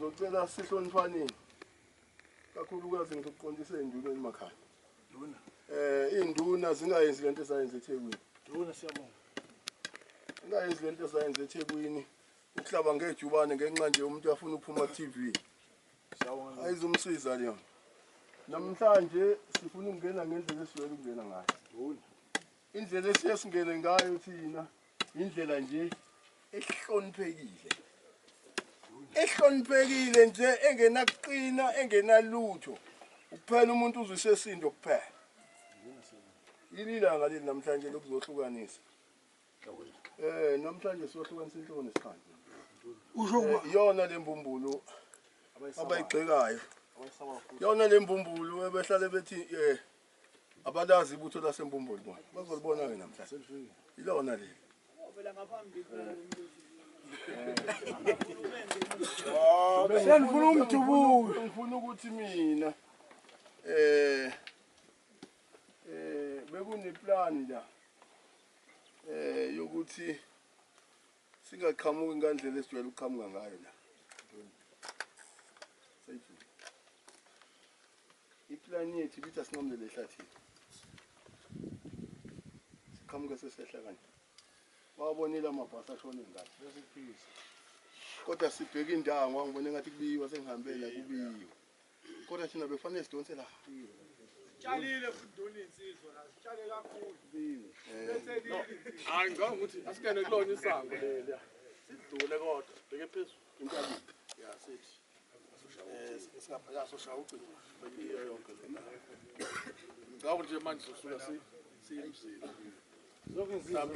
Ngizocela sihloniphaneni. Kakhulukazi ngizokuqondisa ey'nduneni emakhaya. Nduna. Iy'nduna zingayenzi lento ezayenza eThekwini. Nduna siyabonga. Zingayenzi lento ezayenza eThekwini. Ukuhlaba ngejubane ngenxa nje umuntu afuna ukuphuma ku-TV. Siyabonga. Ayizumsiza leyo. Namhlanje sifuna ukungena ngendlela esijwayele ukungena ngayo. Nduna. Indlela esiye singene ngayo thina indlela nje ehloniphekile. Ehloniphekile nje engenakuqina engenalutho. Ukuphela umuntu uzwise isindo kuphela. Yini ilanga leli namhlanje lokuzohlukanisa? Namhlanje siyohlukanisa inhloko nesikhanda. Usho kuba iyona lembumbulu abayigxekayo. Yona lembumbulu ebehlale bethi abalazi ibutho lasembumbulu bona. Bazolibona ke namhlanje. Ilona leli. Senifuna umdubulo. Ngifuna ukuthi mina bekune plan la yokuthi singaqhamuki ngandlela esijwayele ukuqhamuka ngayo la. Iplan yethu ibithi asinqamulele ehlathini. Siqhamuke sesehla kanje. Wabonile amabhasi ashone ngathi. Kodwa sibheke indawo ngibone ngathi kubiyiwa sengihambe la kubiyiwe. Kodwa thina befanele sidonse la. Tshalile futhi nduna insizwa la, sitshale kakhulu. Hayi ngicabanga ukuthi asikene kulona isango leliya. Sidlule kodwa bheke phezulu. Intabeni. Ya sithi. Singabheka soshaya ucingo. Iyo yonke le ndawo. Ngicabanga nje manje sosuka si siyemzini. Zonke insizwa.